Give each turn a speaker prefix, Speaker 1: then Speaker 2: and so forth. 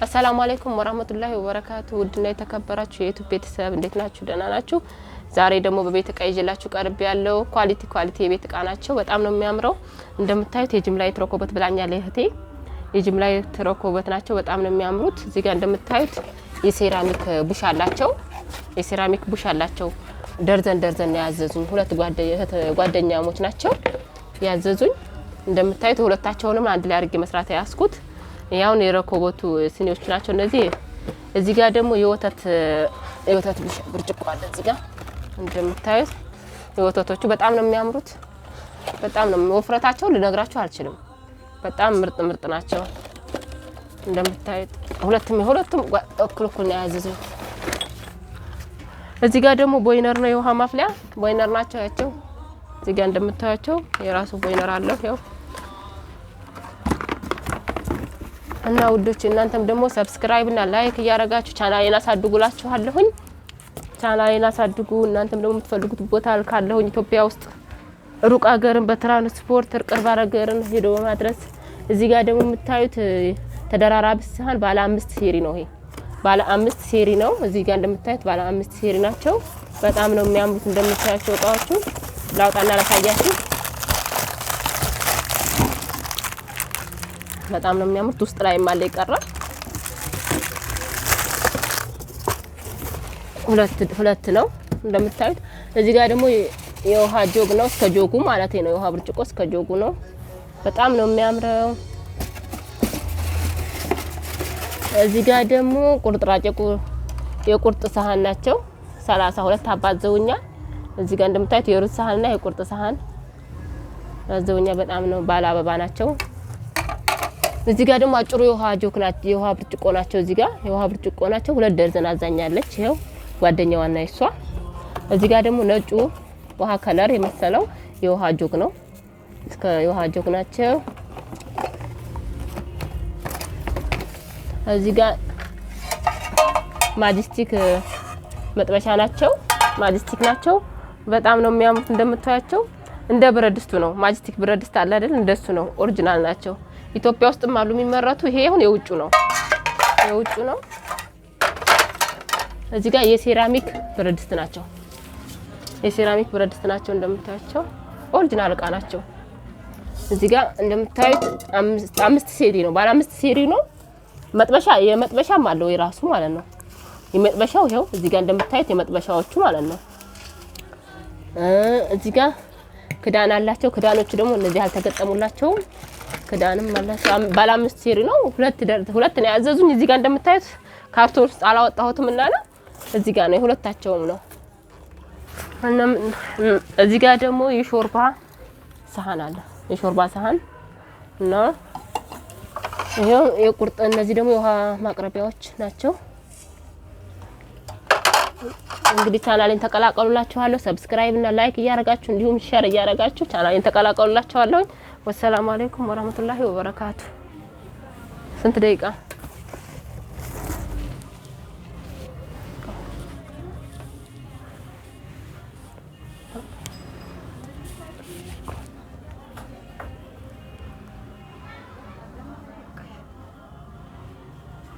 Speaker 1: السلام عليكم ورحمة الله وبركاته። ውድና የተከበራችሁ የ YouTube ቤተሰብ እንዴት ናችሁ? ደህና ናችሁ? ዛሬ ደግሞ በቤት እቃ ይዤላችሁ ቀርብ ያለው quality quality የቤት እቃ ናቸው። በጣም ነው የሚያምረው። እንደምታዩት የጅምላ የትረኮበት ብላኛለች እህቴ። የጅምላ የትረኮበት ናቸው። በጣም ነው የሚያምሩት። እዚህ ጋር እንደምታዩት የሴራሚክ ቡሽ አላቸው። የሴራሚክ ቡሽ አላቸው። ደርዘን ደርዘን ነው ያዘዙኝ። ሁለት ጓደኛሞች ናቸው ያዘዙኝ። እንደምታዩት ሁለታቸውንም አንድ ላይ አድርጌ መስራት ያስኩት ያውን የረኮቦቱ ስኒዎች ናቸው እነዚህ። እዚህ ጋር ደግሞ የወተት ብርጭቆ አለ። እዚህ ጋር እንደምታዩት የወተቶቹ በጣም ነው የሚያምሩት። በጣም ነው ወፍረታቸው ልነግራችሁ አልችልም። በጣም ምርጥ ምርጥ ናቸው። እንደምታዩት ሁለቱም እኩል እኩል ነው ያዘዙኝ። እዚህ ጋር ደግሞ ቦይነር ነው የውሃ ማፍሊያ ቦይነር ናቸው ያቸው። እዚህ ጋር እንደምታዩቸው የራሱ ቦይነር አለው ያው። እና ውዶች እናንተም ደግሞ subscribe እና like እያረጋችሁ ቻናሌን አሳድጉላችኋለሁኝ። ቻናሌን አሳድጉ። እናንተም ደግሞ የምትፈልጉት ቦታ ልካለሁኝ። ኢትዮጵያ ውስጥ ሩቅ ሀገርን በትራንስፖርት ቅርብ ሀገርን ሄዶ በማድረስ። እዚህ ጋር ደግሞ የምታዩት ተደራራቢ ሳህን ባለ 5 ሴሪ ነው። ይሄ ባለ 5 ሴሪ ነው። እዚህ ጋር እንደምታዩት ባለ 5 ሴሪ ናቸው። በጣም ነው የሚያምሩት። እንደምታያቸው እቃዎቹ ላውጣና ላሳያችሁ። በጣም ነው የሚያምሩት። ውስጥ ላይ አለ ይቀራ ሁለት ነው እንደምታዩት። እዚህ ጋር ደግሞ የውሃ ጆግ ነው እስከ ጆጉ ማለት ነው። የውሃ ብርጭቆ እስከ ጆጉ ነው። በጣም ነው የሚያምረው። እዚህ ጋር ደግሞ ቁርጥራጭ የቁርጥ ሳህን ናቸው። 32 አባዘውኛል። እዚህ ጋር እንደምታዩት የሩዝ ሳህንና የቁርጥ ሳህን አዘውኛ። በጣም ነው ባለ አበባ ናቸው። እዚህ ጋር ደግሞ አጭሩ የውሃ ጆክ ናቸው፣ የውሃ ብርጭቆ ናቸው። እዚህ ጋር የውሃ ብርጭቆ ናቸው። 2 ደርዘን አዛኛለች። ይሄው ጓደኛዋና እሷ። እዚህ ጋር ደግሞ ነጩ ውሃ color የመሰለው የውሃ ጆግ ነው። እስከ የውሃ ጆግ ናቸው። እዚህ ጋር ማጅስቲክ መጥበሻ ናቸው። ማጅስቲክ ናቸው። በጣም ነው የሚያምሩት። እንደምታያቸው እንደ ብረት ድስቱ ነው። ማጅስቲክ ብረት ድስት አለ አይደል? እንደሱ ነው። original ናቸው። ኢትዮጵያ ውስጥም አሉ የሚመረቱ። ይሄ አሁን የውጩ ነው፣ የውጩ ነው። እዚህ ጋር የሴራሚክ ብረት ድስት ናቸው። የሴራሚክ ብረት ድስት ናቸው። እንደምታያቸው original እቃ ናቸው። እዚህ ጋር እንደምታዩት 5 ሴሪ ነው። ባለ 5 ሴሪ ነው። መጥበሻ የመጥበሻም አለው የራሱ ማለት ነው። የመጥበሻው ይሄው እዚህ ጋር እንደምታዩት የመጥበሻዎቹ ማለት ነው። እዚህ ጋር ክዳን አላቸው። ክዳኖቹ ደግሞ እነዚህ አልተገጠሙላቸውም። ክዳንም አላቸው። ባለ 5 ሴሪ ነው። ሁለት ነው ያዘዙኝ። እዚህ ጋር እንደምታዩት ካርቶን ውስጥ አላወጣሁትም እና ነው እዚህ ጋር ነው የሁለታቸውም ነው። እና እዚህ ጋር ደግሞ የሾርባ ሳህን አለ። የሾርባ ሳህን እና ይሄው የቁርጥ እነዚህ ደግሞ የውሃ ማቅረቢያዎች ናቸው። እንግዲህ ቻናሌን ተቀላቀሉላችኋለሁ። subscribe እና like እያረጋችሁ እንዲሁም share እያረጋችሁ ቻናሌን ተቀላቀሉላችኋለሁ። والسلام عليكم ورحمة الله وبركاته። ስንት ደቂቃ?